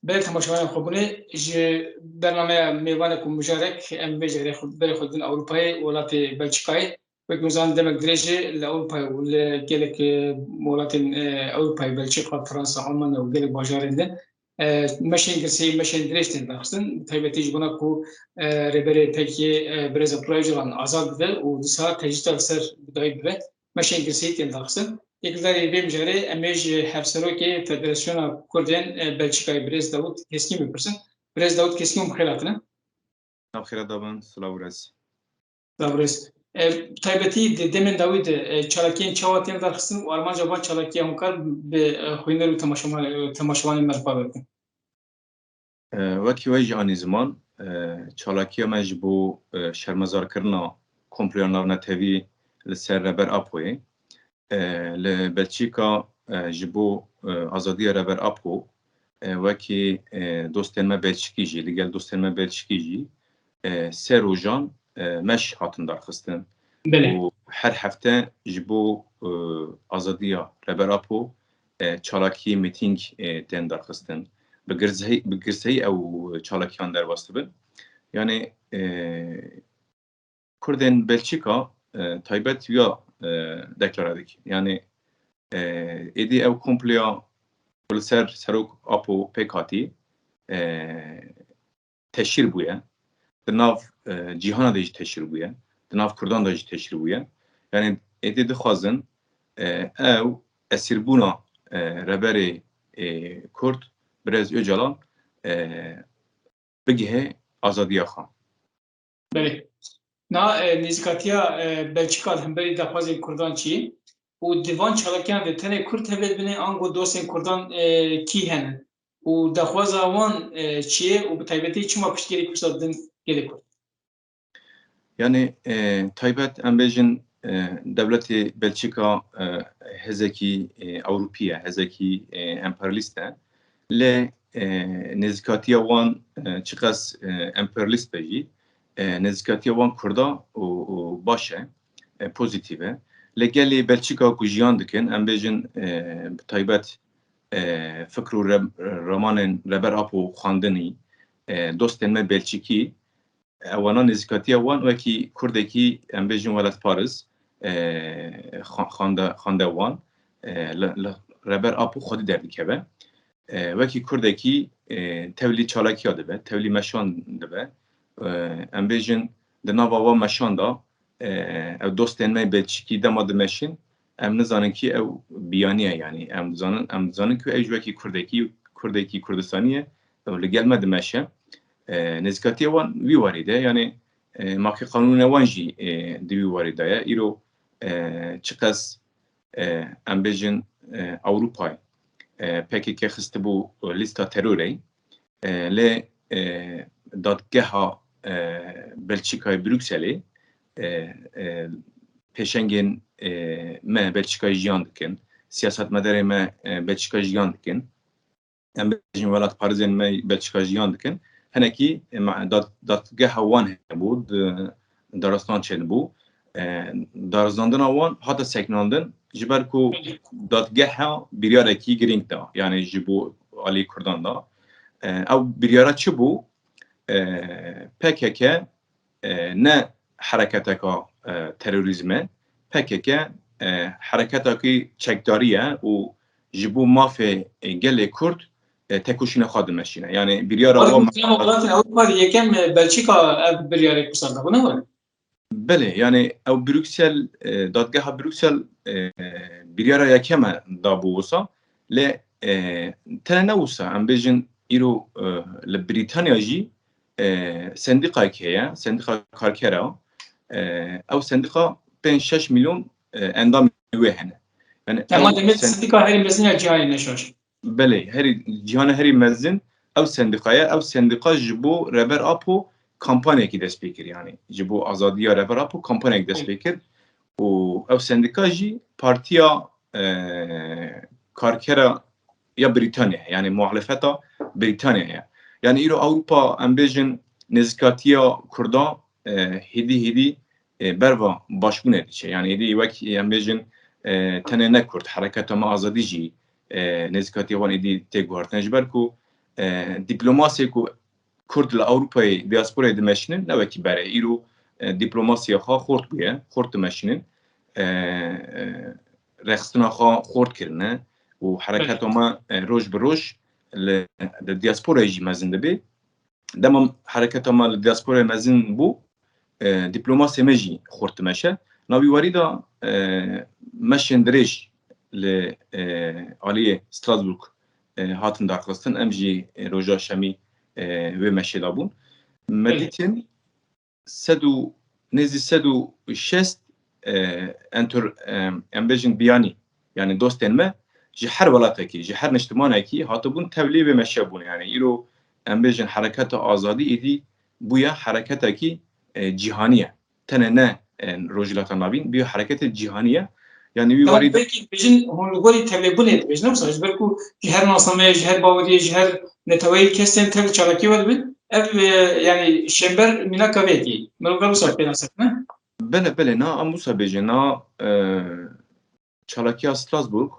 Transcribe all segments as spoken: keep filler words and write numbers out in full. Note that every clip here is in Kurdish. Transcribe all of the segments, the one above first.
Belê temaşevanên xwebûnê, ji bernameya mêvanê ku mijarek em vê jî berê xwe, berê xwe didin Ewropayê, welatê Belçîkayê. Wek hûn zanin demek dirêj e li Ewropayê û li gelek, e, welatên, e, Ewropayê, Belçîka, Fransa, Almanya û gelek bajarên din, e, meşên girseyî, meşên dirêj tên daxistin. Bi taybetî ji bona ku, e, rêberê P K K, e, birêz Abdullah Ocalan azad bibe û disa tecrîda li ser bi dawî bibe, meşên girseyî tên daxistin. Yekdarî vê mijarê em ê ji Hevserokê Federasyona Kurdên, e, Belçîkayê birêz Dawûd Keskîn bipirsin. Birêz Dawûd Keskîn, bi xêr hatine. Nav xêra daban, silav û rêz. Silav û rêz. E, bi taybetî di demên dawî de, e, çalakiyên çawa tên darxistin û armanca van çalakiya hûn kar bi, e, xwîner û temaşevan-, e, temaşevanên me re parve bikin? E, wekî we jî anî ziman, e, çalakiya me ji bo, e, şermezarkirina komploya navnetewî li ser Rêber Apoyê, e, li Belçîka, e, ji bo, e, azadiya Rêber Apo, e, wekî, e, dostên me Belçîkî jî, li gel dostên me Belçîkî jî, e, sê rojan, e, meş hatin darxistin. Belê. Û her hefte ji bo, e, azadiya Rêber Apo, e, çalakî, mîtîng, e, tên darxistin. Bi girseyî, bi girseyî ew çalakiyan derbas dibin. Yanî, e, Kurdên Belçîka, e, taybet ya, e, deklara dike. Yanî, e, êdî ew komploya ku li ser Serok Apo pêk hatî, e, teşhîr bûye. Di nav, e, cîhana de jî teşhîr bûye. Di nav Kurdan de jî teşhîr bûye. Yanî êdî dixwazin, e, ew esîrbûna, e, rêberê, e, Kurd, Birêz Ocalan, e, bigihê azadiya xwe. Belê. Na, e, nêzîkatiya, e, Belçîka li hemberî daxwazên Kurdan çi ye? Û di van çalakiyan de tenê Kurd tevlê dibine, ango dostên Kurdan, e, kî hene? Û daxwaza wan, e, çi ye? Û bi taybetî çima piştgirî wisa didin gelê Kurd? Yanî, e, taybet em bêjin, e, dewletê Belçîka, e, hêzekî, e, Ewropî ye, hêzekî, e, emperyalîst e. Lê, e, nêzîkatiya wan, e, çiqas, e, emperyalîst be jî, e, nêzîkatiya wan Kurda û, û baş e, e, pozîtîf e. Lê gelê Belçîka ku jiyan dikin, em bêjin, e, bi taybet, e, fikr û re-, ramanên Rêber Apo xwendinî, e, dostên me Belçîkî, ewana nêzîkatiya wan wekî Kurdekî, em bêjin, welatparêz, e, xwe-, xwende, xwende wan, e, li, li Rêber Apo xwedî derdikeve. E, wekî Kurdekî, e, tevlî çalakiya dibe, tevlî meşan dibe. E, em bêjin, di nava wan meşan de, e, ew dostên me Belçîkî dema dimeşin, em nizanin kî ew biyanî ye, yanî em dizanin, em dizanin ku ew ji wekî Kurdekî, Kurdekî Kurdistanî ye, ew li gel me dimeşe. E, nêzîkatiya wan wî warî de, yanî, e, mafê qanûnê wan jî, e, di wî warî de ye. Îro, e, çiqas, e, em bêjin, e, Ewropayê, e, P K K xistibû lîsta terorê, e, lê, e, dadgeha, e, Belçîkayê Brukselê, e, e, pêşengên, e, me Belçîkayê jiyan dikin, siyasetmedarê me, e, Belçîkayê jiyan dikin. Em bêjin welatparêzên me Belçîka jiyan dikin. Hinekî, e, ma-, dat-, datgeha wan hebû, di, daristan çêdibû. E, darizandina wan hate sekinandin, ji ber ku datgeha biryarekî girîng da, yanî ji bo alî Kurdan da. E, ew biryara çi bû? E, P K K, e, ne hereketeka, e, terorîzm e. P K K, e, hereketakî çekdarî ye û ji bo mafê, e, gelê Kurd, e, tekoşîna xwe dimeşîne. Yanî biryara Arî wan Kurdan û welatên Ewropa yekem, e, Belçîka ev biryarê wisa dabû, ne were? Belê, yanî ew Brüksel, e, dadgeha Brüksel, e, biryara yekem e dabû wisa. Lê, e, tene ne wisa, em bêjin îro, e, li Brîtanya jî, e, sendîqayek heye, sendîqa karkera. E, ew sendîqa pênc şeş milyon, e, endamê wê hene. Yani Ema ew demê send- sendîqa herî mezin ya cîhanê ne şaş. Belê, herî, cîhana herî mezin ew sendîqa ye. Ew sendîqa ji bo Rêber Apo kampanyekî dest pê kir, yani ji bo azadiya Rêber Apo kampanyek dest pê kir. Û ew sendîqa jî partiya, e, karkera ya Brîtanya, yani muhalefeta Brîtanya ye. Yani îro Ewropa, em bêjin, nêzîkatiya Kurda, e, hêdî hêdî, e, berva başbûnê diçe. Yani êdî wek, em bêjin, e, tenê ne Kurd, hereketa me azadî jî, e, nêzîkatiya wan êdî tê guhartin. Ji ber ku, e, dîplomasiyê ku Kurd li Ewropayê diasporayê dimeşînin, ne wekî berê. Îro, e, dîplomasiya xwe xort bûye, xort dimeşînin. E, e, rêxistina xwe xort kirine û hereketa me, e, roj bi roj li, li diasporayê jî mezin dibe. Dema hereketa me li diasporayê mezin bû, e, dîplomasê me jî xurt dimeşe. Na wî warî de, e, meşên dirêj li, e, aliyê Strasbourg, e, hatin daxistin. Em jî, e, roja şemî, e, wê meşê de bûn. Me Belê. dîtin sed û, nêzî sed û şêst, e, entor-, e, em bêjin biyanî, yani dostên me ji her welatekî, ji her niştimanekî hatibûn tevlî vê meşe bûn. Yani îro em bêjin hereketa azadî êdî bûye hereketekî, e, cîhanî ye. Tenê ne, e, Rojhilata Navîn, bûye hereketê cîhanî ye. Yani wî Tamam, warî de belkî dibêjin hûn li gorî tevlêbûnê dibêjin, ne wisa? Ji ber ku ji her nasnameyê, ji her baweriyê, ji her neteweyê kes tên tev çalakî we dibin. Ev, e, yani şênber mînaka vê yekê. Mirov ger wisa pê nas dikin, ne? Belê, belê, na, em wisa bêjin, na, e, çalakiya Strasbourg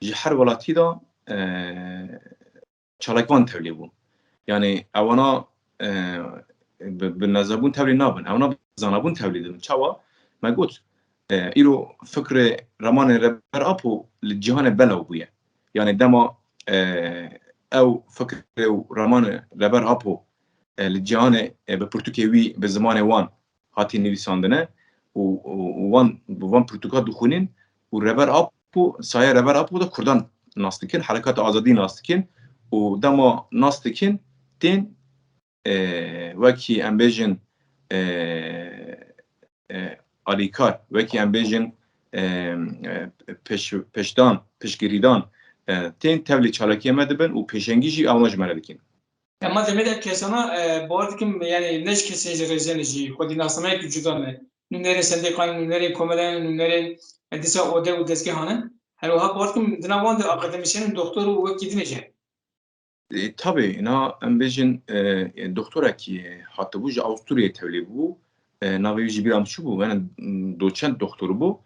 ji her welatî de, e, çalakvan tevlî bûn. Yani ewana, e, bi, bi nezebûn tevlî nabin. Ewana bi zanabûn tevlî dibin. Çawa? Me got, e, îro fikrê ramanê Reber Apo li cîhanê belav bûye. Yani dema, e, ew fikrê û ramanê Reber Apo, e, li cîhanê, e, bi pirtûkê wî, bi zimanê wan hatî nivîsandine û, û, û wan, bi van pirtûka dixwînin û Reber Apo, sayê Reber Apo de Kurdan nas dikin, herekata azadî nas dikin û dema nas dikin, tên, e, wekî em bêjin, e, e, alîkar, wekî em bêjin, e, e, pêş-, pêşdan, piştgirîdan, e, tên tevlî çalakiyê me dibin û pêşengî jî ewana ji me re dikin. Ema demê de kesana, e, bawer dikim, yani ne ji kesên ji rêzê ne jî xwedî nasnameyek cuda ne. Nûnerên sendîkan, nûnerên komeleyan, nûnerên, e, dîsa ode û dezgehan in. Her wiha bawer dikim di nav wan de akademîsyen û doktor û wekî din jî hene. E, tabii, na em bêjin, e, e, doktorekî hatibû ji Avusturyayê tevlî bû. E, navê wî jî bîra min çûbû, yani, m, doçent doktor bû.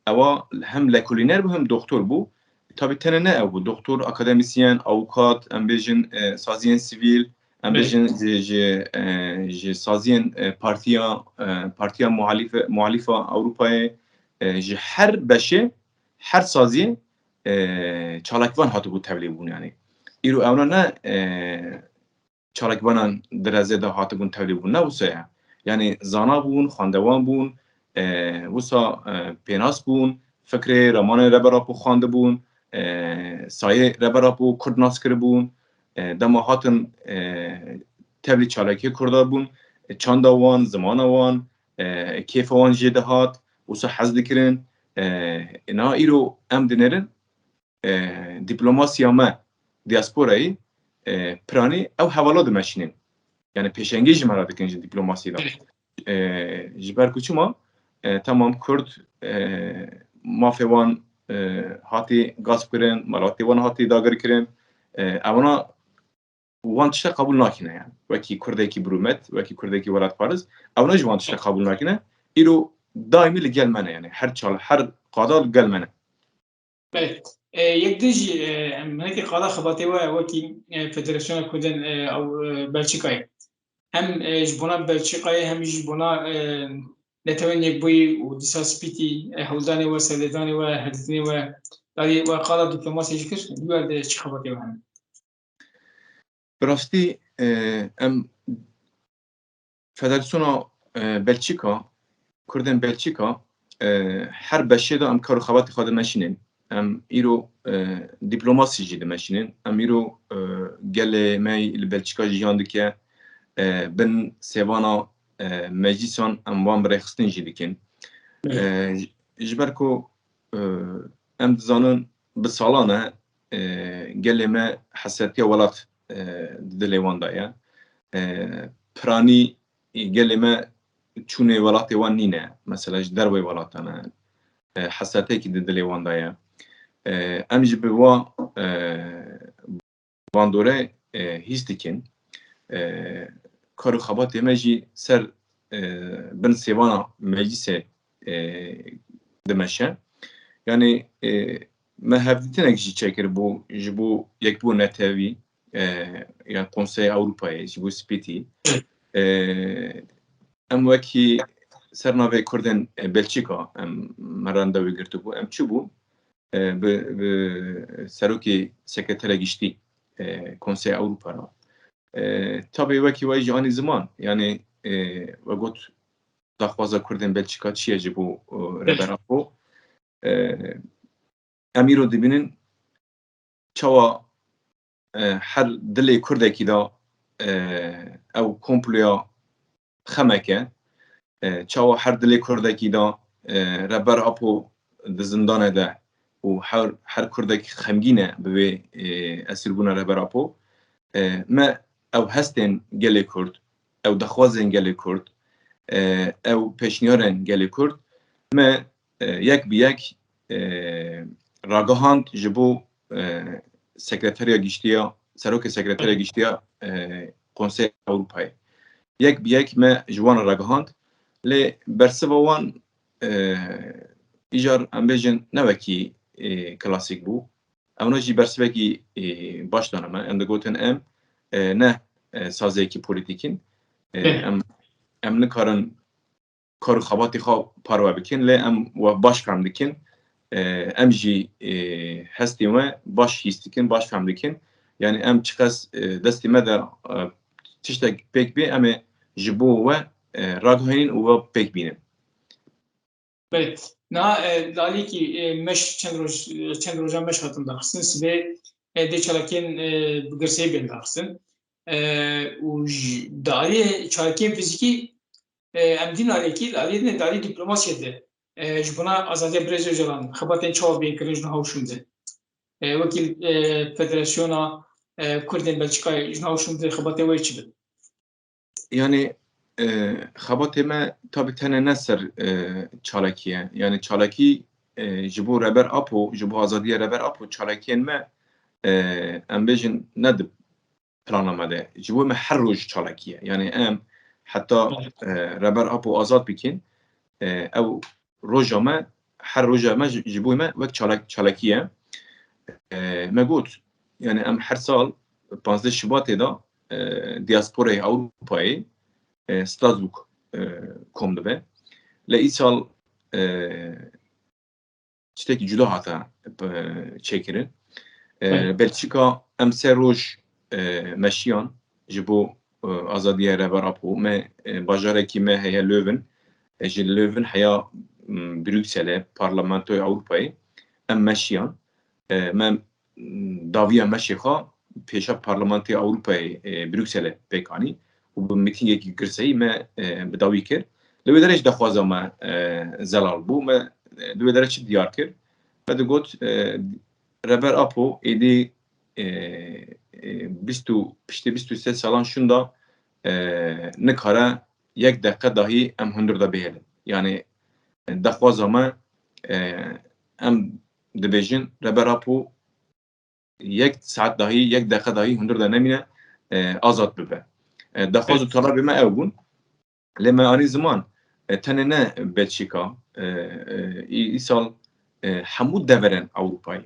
Ewa hem lekolîner bû hem doktor bû. Tabii tenê ne ew bû. Doktor, akademîsyen, avukat, em bêjin, e, saziyên sivîl, em Belê. bêjin ji, ji, e, ji saziyên, e, partiya, e, partiya muhalîfe-, muhalîfa Ewropayê, e, ji her beşê, her saziyê, e, çalakvan hatibû tevlî bûn yani. Îro ewna ne, e, çalakvanan di rezê de hatibûn tevlî bûn. Ne wisa ye. Yani zana bûn, xwendevan bûn, e, wisa, e, pênas bûn, fikrê ramanê Reber Apo xwendibûn, e, sayê Reber Apo Kurd nas kiribûn, e, dema hatin, e, tevlî çalakiyê Kurda bûn, e, çanda wan, zimana wan, e, kêfa wan jê dihat, wisa hez dikirin. E, na îro em dinêrin, e, dîplomasiya me diasporayê, e, piranî ew hevala dimeşînin. Yani pêşengê ji me re dikin ji dîplomasiyê de. E, ji ber ku çima, e, temam Kurd, e, mafê wan, e, hatî gasp kirin, welatê wan hatî dagir kirin. E, ewana wan tişta qebûl nakine yani. Wekî Kurdekî birûmet, wekî Kurdekî welatparêz, ewna jî wan tişta qebûl nakine. Îro daîmî li gel me ne yani. Her çal, her qada li gel me ne. Belê. E, yek din jî, e, em hinekî qala xebatê we wekî, e, Federasyona Kurdên, e, ew, e, Belçîkayê. Hem, e, ji bona Belçîkayê hem jî ji bona, e, Netewên Yekbûyî û dîsa Spîtî, e, hewldanê we, serlêdanê we, hevdîtinê we, darî we qala dîplomasiyê jî kir, li wer de çi xebatê we hene? Bi rastî, e, em Federasyona, e, Belçîka, Kurdên Belçîka, e, her beşê de em kar û xebatê xwe dimeşînin. Em îro, e, dîplomasî jî dimeşînin. Em îro, e, gelê me li Belçîka jiyan dike, e, bin sêvana, e, meclîsan em wan bi rêxistin jî dikin. Belê. E, ji, ji ber ku, e, em dizanin bi salan e, e, gelê me hesretiya welat, e, di dilê wan de ye. E, piranî gelê me çûnê welatê wan nîne. Mesela ji derveyî welatan e. E, hesretiyekî di dilê wan de ye. E, em jî bi wa, e, bandorê, e, hîs dikin. E, kar û xebatê me jî ser, e, bin sêvana meclîsê, e, dimeşe. Yani, e, me hevdîtinek jî çêkiribû ji bo yekbûn netewî, e, ya Konseya Ewropayê, ji bo spîtî. E, em wekî ser navê Kurdên, e, Belçîka, em me randevû girtibû. Em çi bû? E, bi, bi serokê sekreterê giştî, e, Konseya Ewropa re. E, tabî wekî we jî anî ziman, yanî, e, we got daxwaza Kurdên Belçîka çi ye ji bo, e, Rêber Apo? E, em îro dibînin çawa, e, her dilê Kurdekî de, e, ew komploya xemek e. E, çawa her dilê Kurdekî de, e, Rêber Apo di zindanê de û her, her Kurdek xemgîn e bi vê, e, esîrbûna Rêber Apo. E, me ew hestên gelê Kurd, ew dixwazên gelê Kurd, e, ew pêşniyarên gelê Kurd, me, e, yek bi yek, e, ragihand ji bo, e, sekreteriya giştiya, serokê sekreteriya giştiya, e, Konseya Ewropayê. Yek bi yek me ji wan re ragihand, lê bersiva wan, e, îcar em bêjin ne wekî, e, klasîk bû. Ewna jî bersivekî, e, baş dane me. Em digotin em, e, ne, e, saziyekî polîtîk in. E, Em, em nikarin kar û xebatê xwe parve bikin, lê em we baş fehm dikin. E, em jî, e, hestên we baş hîs dikin, baş fehm dikin. Yanî em çiqas, e, destê me de, e, tiştek pêk bê, em ê ji bo we, e, ragihînin û we pêk bînin. Belê. Na, e, li aliyekî, e, meş çend roj, çend rojan meş hatin daxistin. Sibê, e, dê çalakiyên, e, bi girseyî bên daxistin. E, û ji, di aliyê çalakiyên fizîkî, e, em dîn aliyekî, li aliyê din, di aliyê dîplomasiyê de, e, ji bona azadiya Birêz Ocalan, xebatên çawa bên kirin ji niha û şûnde? E, wekî, e, Federasyona, e, Kurdên Belçîkayê ji niha û şûnde xebatê wê çi bin? Yanî, e, xebatê me tabî tenê ne ser, e, çalakî ye. Yanî çalakî, e, ji bo Rêber Apo, ji bo azadiya Rêber Apo çalakiyên me, e, em bêjin ne di plana me de. Ji bo me her roj çalakî ye. Yanî em heta, e, Rêber Apo azad bikin, e, ew roja me, her roja me ji, ji bo me wek çalak-, çalakî ye. E, me got, yanî em her sal panzdeh Şubatê de, e, diasporayê Ewropayê, e, Strasbourg, e, kom dibe. Lê îsal, e, tiştekî cuda hate, e, çêkirin. E, Belçîka em sê roj, e, meşiyan ji bo, e, azadiya Rêber Apo. Me, e, bajarekî me heye Leuven, e, ji Leuven heya, m, Brükselê, Parlamentoya Ewropayê. Em meşiyan, e, me, m, dawiya meşê xwe pêşa Parlamentoya Ewropayê, e, Brükselê pêk anî û bi mîtingekî girseyî me, e, bi dawî kir. Li wê derê jî daxwaza me, e, zelal bû. Me, e, li wê derê çi diyar kir? Me digot, e, Rêber Apo êdî, e, e, bîst û, piştî bîst û sê salan şûnda, e, nikare yek deqe dahî em hundir de bihêlin. Yanî, e, daxwaza me, e, em dibêjin Rêber Apo yek saet dahî, yek deqe dahî hundir de nemîne, e, azad bibe. E, daxwaz û talebê me ew bûn. Lê me anî ziman, e, tenê ne Belçîka, e, e, î-, îsal, e, hemû deverên Ewropayê.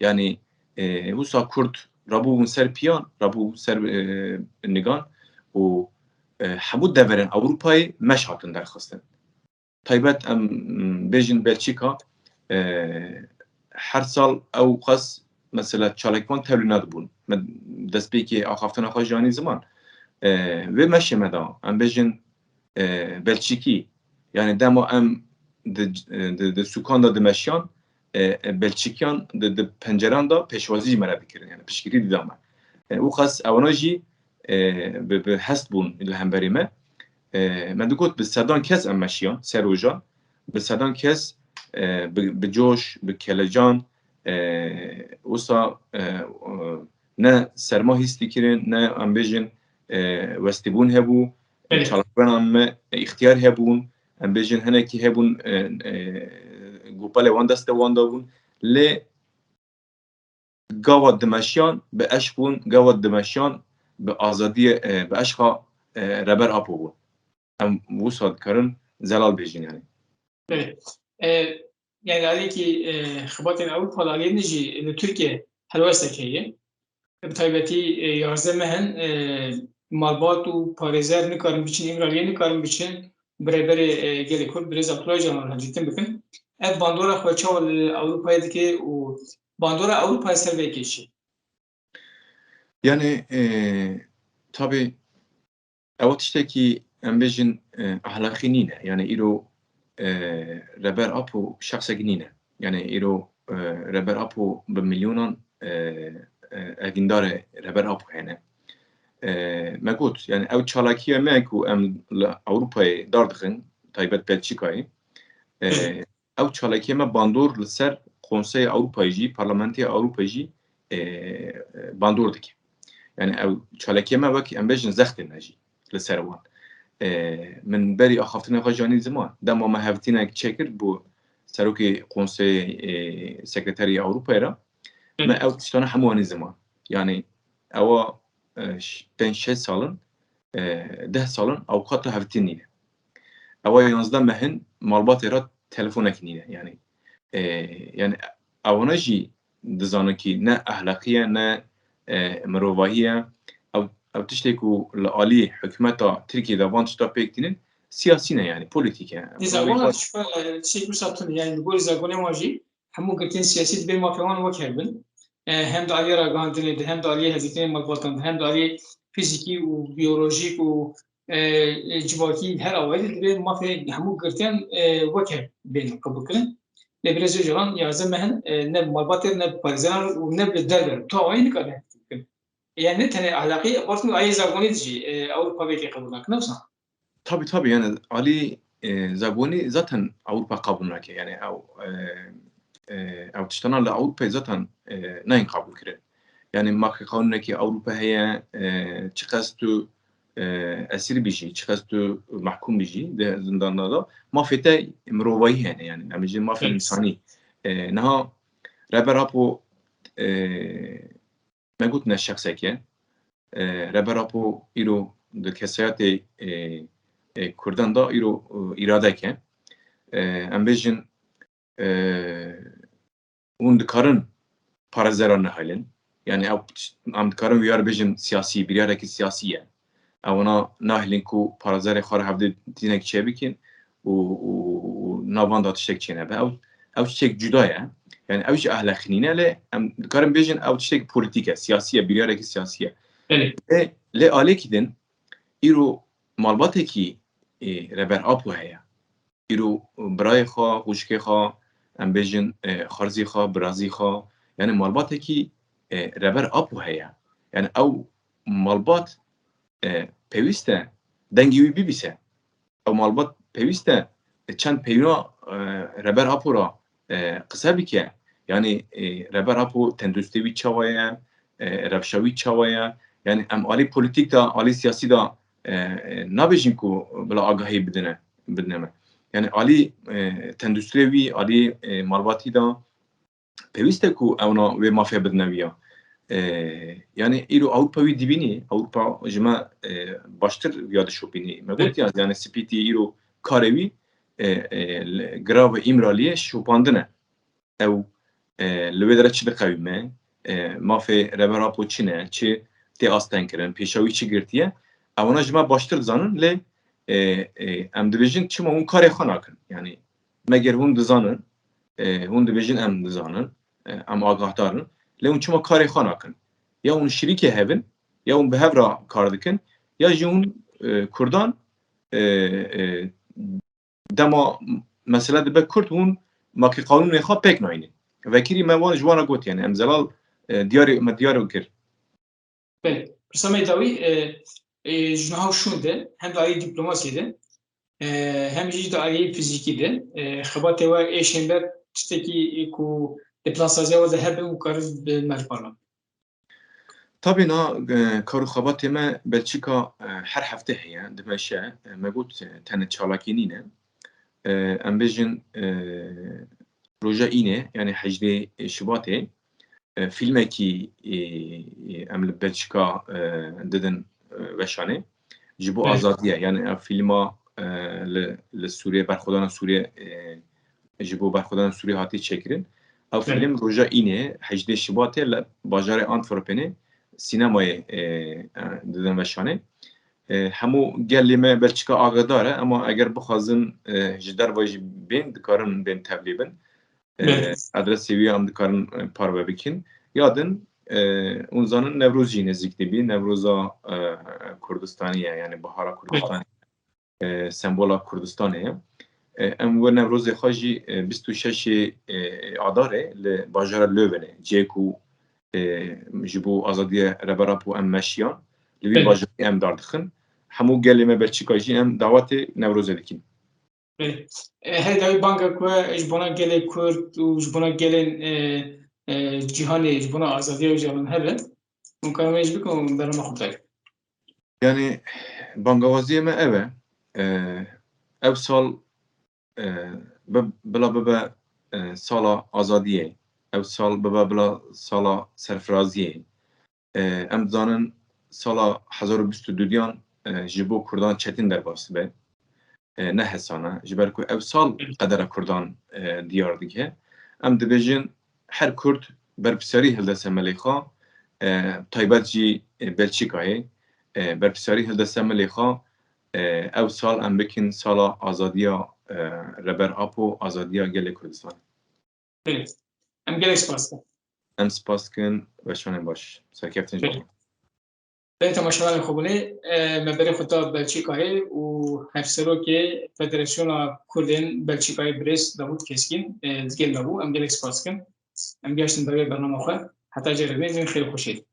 Yanî, e, wisa Kurd rabûbûn ser piyan, rabûbûn ser, e, nigan û, e, hemû deverên Ewropayê meş hatin derxistin. Taybet em, m, bêjin Belçîka, e, her sal ew qas mesela çalakvan tevlî nedibûn. Me destpêkê axaftina xwe jî anî ziman. E, vê meşê me de, em bêjin, e, Belçîkî, yani dema em di, di, di sûkan de dimeşiyan, e, e, Belçîkiyan di, di penceran de pêşwazî jî me re dikirin, yani piştgirî dida me. E, û qas ewana jî, e, bi, bi hest bûn li hemberî me. E, me digot bi sedan kes em meşiyan, ser rojan, bi sedan kes, e, bi, bi coş, bi kelecan, e, wisa, e, e, ne serma hîs dikirin, ne em bêjin, e, westîbûn hebû, Belê. Çalakvanan me, e, îxtiyar hebûn, em bêjin hinekî hebûn, e, e, gopalê wan destê wan de bûn. Lê gava dimeşiyan bi eşq bûn, gava dimeşiyan bi azadiyê, e, bi eşqa, e, Reber Apo bûn. Em wisa dikarin zelal bêjin yani. Belê. E, yani aliyekî, e, xebatên Ewropa, aliyê din jî li Tirkiye helwestek heye. Bi taybetî, e, yazdeh meh in, e, malbat û parêzer nikarin biçin, Îmraliyê nikarin biçin, bi rêberê, e, gelê Kurd, birêz Abdullah Ocalan re hevdîtin bikin. Ev bandora xwe çawa li Ewropayê dike û bandora Ewropayê ser vê yekê çi? Yani, e, tabii ew tiştekî em bêjin, e, ahlaqî nîne. Yani îro, e, Reber Apo şexsekî nîne. Yani îro, e, Reber Apo bi milyonan, e, e, evîndarê Reber Apo hene. E, me got, yani ew çalakiya me ku em li Ewropayê dar dixin, taybet Belçîkayê, e, ew çalakiya me bandor li ser Konseyê Ewropayê jî, Parlamentê Ewropayê jî, e, e, bandor dike. Yani ew çalakiya me wek em bêjin zextê me jî li ser wan. E, min berî axaftinê xwe jî anî ziman. Dema me hevdîtinek çêkir bo serokê Konseyê, e, Sekreterê Ewropayê re, me ew tiştana hemû anî ziman. Yani ewa, e, ş-, pênc şeş salin, e, deh salin ewqata hevdîtin nîne. Ewa yanzdeh mehin malbatê re telefonekî nîne. Yani, e, yani ewana jî dizanin kî ne ehlaqî ye, ne, e, mirovahî ye. Ew, ew tiştê ku li alî hikûmeta Tirkiyê de van tişta pêk tînin, siyasî ne yani, polîtîk e. Di zagona, e, tiştê wisa tune, yani li gorî zagonê wan jî hemû girtiyên siyasî dibê mafê wan wek hev bin. E, hem di aliyê ragihandinê de, hem di aliyê hevdîtinê malbatan de, hem di aliyê fîzîkî û biyolojîk û, e, e, civakî her awayî de dibê mafê hemû girtiyan, e, wek hev bên qebûlkirin. Lê birêz Ocalan yazdeh meh in, e, ne bi malbatê re, ne bi parêzeran û ne bi derve re tu awayî nikare hevdîtin bikin. Yani ne tenê ahlaqî, bar tune aliyê zagonî de jî, e, Ewropa vê yekê qebûl nakin, ne wisa? Tabii, tabii, yani alî, e, zagonî zaten Ewropa qebûl nake. Yani ew, e, e, ew tiştana li Ewropayê zaten, e, nayên qebûl kirin. Yani mafê qanûnekî Ewropa heye, e, çiqas tu, e, esîr bijî, çiqas tu mehkûm bijî di zindana de, mafê te mirovahî hene, yani em bêjin mafê însanî. E, niha Reber Apo, e, me got ne şexsek e. E, Reber Apo îro di kesayetê, e, e, Kurdan de îro, e, îradek e. E, em bêjin, e, hûn dikarin parêzera nehêlin. Yani ew, em dikarin wiyar bêjin siyasî, biryarekî siyasî ye. Ewana nahêlin ku parêzerê xwe re hevdîtinek çêbikin û, û, û nav wan de tiştek çênebe. Ew, ew tiştek cuda ye. Yani ew jî ehlaqî nîne, lê em dikarin bêjin ew tiştek polîtîk e, siyasî ye, biryarekî siyasî ye. Belê. Lê, lê alêkî din îro malbatekî, e, Reber Apo heye. Îro birayê xwe, xwişkê xwe, em bêjin, e, xwarzî xwe, birazî xwe, yani malbatekî, e, Reber Apo heye. Yani ew malbat, e, pêwîst e dengê wî bibîse. Ew malbat pêwîst e, e, çend peyva, e, Reber Apo re, e, qise bike. Yani, e, Reber Apo tenduristê wî çawa ye, e, rewşa wî çawa ye? Yani em alî polîtîk de, alî siyasî de, e, e, nabêjin ku bila agahî bidine, bidine me. Yani alî, e, tenduristê wî, alî, e, malbatî de pêwîst e ku ewna wê mafê bidine wî ya. E, yani îro Ewropa wî dibînî, Ewropa ji me, e, baştir wî ya dişopînî. Me got ya, yani spîtî îro karê wî, e, e, li Giravê Îmraliyê şopandin e. Ew, e, li wê dere çi diqewîme, e, mafê Reber Apo çi ne, çi tê astengkirin, pêşa wî çi girtiye, ewana ji me baştir dizanin, lê, e, e, em dibêjin çima hûn karê xwe nakin. Yani, meger hûn dizanin, e, hûn dibêjin em dizanin, e, em agahdar in, lê hûn çima karê xwe nakin? Ya hûn şirîkê hev in, ya hûn bi hev re kar dikin, ya jî hûn, e, Kurdan, e, e, dema mesele dibe Kurd, hûn makî qanûnê xwe pêk nayînin. Vekirî me wan, ji wan re got, yani em zelal, e, diyarê me diyar kir. Belê. Pirsa me dawî, e, e, ji niha û şûn de hem di alî dîplomasiyê de, e, hem jî di alî fîzîkî de, e, xebatê we êşên ber tiştekî ku di plansaziya we de hebe û karin bi me re parve bike. Tabii na, e, kar û xebatê me Belçîka, e, her hefte heye, dimeşe. E, me got, e, tenê çalakî nîne. E, em bêjin, e, roja înê, yani hejdê Şibatê, e, fîlmekî, e, e, em li Belçîka, e, didin, e, weşanê. Ji bo azadiye, yani ev fîlma, e, li, li Sûriyê, berxwedana Sûriyê, e, ji bo berxwedana Sûriyê hatiye çêkirin. Ew fîlm roja înê, hejdê Şibatê, li bajarê Antwerpenê, sînemayê e, e, didin veşanê. E, hemû gelê me Belçika agadar e, ema eger bixwazin e, ji derve jî bên, dikarin bên tevlî bin. E, Belê. Adresê wî em dikarin e, parve bikin. Ya din, e, hûn zanin Newroz jî nêzîk dibî, Newroza e, Kurdistanî ye, yani Bahara Kurdistanî. E, sembola Kurdistanê ye. E, em we Newrozê xwe jî e, bîst û şeş e, Adarê li bajara Löwenê, cihê ku e, ji bo azadiyê Rêber Apo em meşiyan, li wî Belê. bajarî em dar dixin. Hemû gelê me Belçîka jî em dawetê Newrozê dikin. Belê. E, her dawî banga ku ji bona gelê Kurd û ji bona gelên e, e, cîhanê, ji bona azadiya jî hebe. Hûn karin vê jî bikin û bernama xwe bidayî. Yani bangawaziyê me ev e. E, ev sal e, bi- bila bibe e, sala azadiyê. Ev sal bibe bila sala serfiraziyê. E, em dizanin sala hezar û bîst û duyan e, ji bo Kurdan çetin derbas dibe. E, ne hesan e. Ji ber ku ev sal qedera Kurdan e, diyar dike. Em dibêjin her Kurd berpirsiyarî hilde ser milê xwe, e, taybet jî e, Belçîkayê, e, berpirsiyarî hilde ser milê xwe, e, ew sal em bikin sala azadiya e, Rêber Apo, azadiya gelê Kurdistanê. Belê. Em gelek spas dikin. Em spas dikin, weşanên baş. Serkeftin ji bo. Belê. Belê temaşevanên xwebûnê, e, me berê xwe da Belçîkayê û hevserokê Federasyona Kurdên Belçîkayê birêz Davût Keskîn, e, digel me bû. Em gelek spas dikin. Em geştin berê bernama xwe. Heta carê din, xêr û xweşiyê.